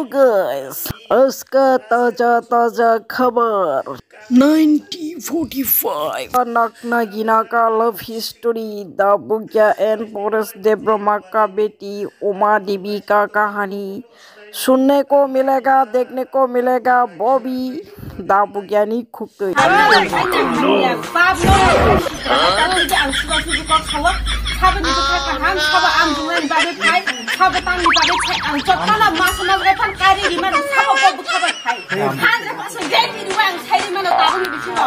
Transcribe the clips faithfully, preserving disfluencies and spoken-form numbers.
Guys, aska taja taja khabar. Nineteen forty-five. Anak nagina ka love history, Dabugya and Paresh Debbarma ka beti Uma Devi ka kahani. Sunne ko milega, dekhne ko milega, Bobby Dabugyani khuktwi. Aro ang khaina hanya bab no. Ang suba suju kok sawa. Sabo ni bwkha kaham, sabo ang jumani bagwi phai, sabo tangni bagwi phai, ang jotono masa mas gai phan kari ri mano, sabo bo bwkha bai phai. Hundred percent guarantee ri ang sai ri mano tabukni bisingo.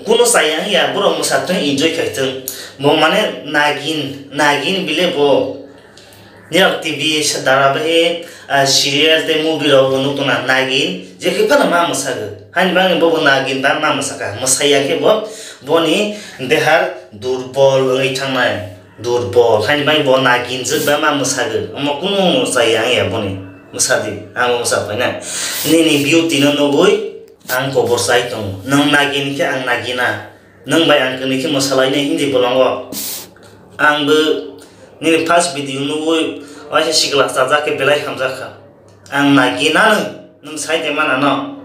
Kuno chaya wngya, borok mwsa tong enjoy khai tong. Bo mane nagin, nagin bile bo. Nirok T V se dara bai, ah, serial tei movie rok bo nuk tongna nagin, je khe phano ma mwsago. Haini bagwi bo bo nagin ba ma mwsaka. Mwsaya khe bo, boni dehar durbol wngwi thangnai. Durbol. Haini bagwi bo nagin jwk ba ma mwsago. Omo kunu chaya wngya boni. Mwsadi. Ang bo mwsa phaina. Nini beauty no nugwi ang kobor chai tongo. Nwng nagin khe ang nagina. Nwng bai ang kwnwi khe mwsalainai hindi bolongo. Ang bo nini first video nugwi waisa sikla chajak khe belai hamjak kha. Ang nagina nwng, nwng sai de mana no.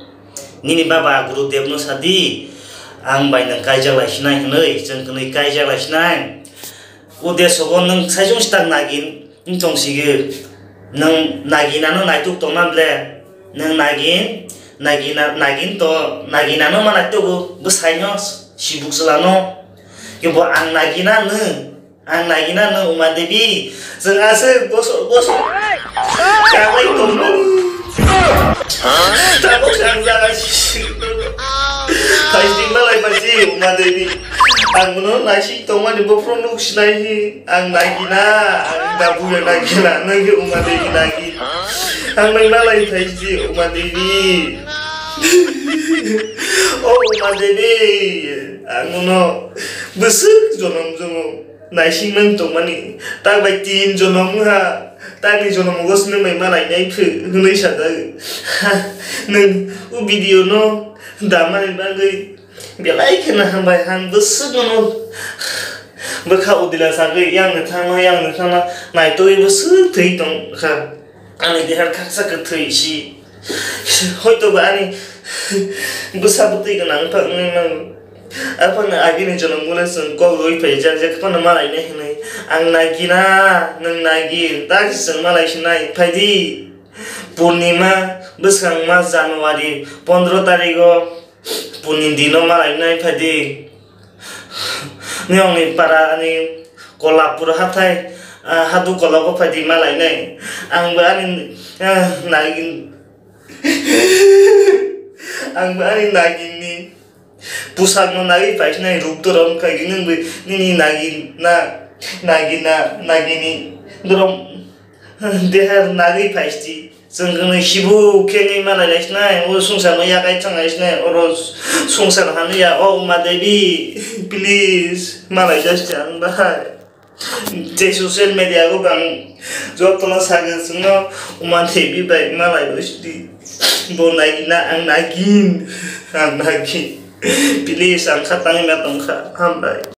Nini baba Gurudev no sadi, ang bai nwng kaijak lai sinai hwnwi, chwng kwnwi kaijak lai sinai. O desogo nwng saichung sitak nagin, wng tong sigi. Nwng nagina no naituk tongma ble. Nwng nagin, nagina, nagin to, nagina no ma naitugo, bwsai no, sibuk chwla no. Kebo ang nagina nwng, ang nagina nwng Uma Devi. Chwng aswk bosor, bosor. Kabai tongmani. Tabuk ang jaga sisi. Thaising malai pasi Uma Devi. Ang bono naising tongmani bophuru nuk sinai hi. Ang nagina, ang dabuya nagina, nang khe Uma Devi nagi. Ang nang malai thaisi Uma Devi. O Uma Devi, ang bono bwswk jonom jonom naising nang tongmani. Tak bai tin jonom wngha. Tani jonom o swnwi bai malai nai phi hwnwi sajak. Nwng o video no damani bagwi belai kheno hambai, ang bwswk no bwkha udila sagwi yang ni thangma, yang ni thangma naitugwi bwswk thwi tong kha. Ani deha khaksa kwthwi si. Hoito ba ani bwsa bwtwi gwnang wngphang wngwi mano. Aphano agini jonom gule chwng kok rwi phaijak, je phano malai nai hwnwi. Ang nagina, nwng nagin, tak chwng malai sinai. Phaidi Purnima bwskang mas January pondro tarigo. Puni dino malainai phaidi. Niyongni para ani Kolapur hathai, ah, hadu kolago phaidi malainai. Ang bo ani, ah, nagin, ang bo ani nagini pusakno nagwi paisinai ruk dorom khai nini nagina, nagina, nagini dorom. Deha nagwi phaisti. Chwng kwnwi sibu khe nwi malai lai sinai, o swngcharno yakai thang lai sinai, oro swngchar hanu ya, o Uma Devi, please, malai jasti ang bahai. Je social media o bang jotono sagwi chwngno Uma Devi bai malai rwsti. Bo nagina ang nagin, ang nagin. Please, ang kha tangwi ma tongkha, hambai.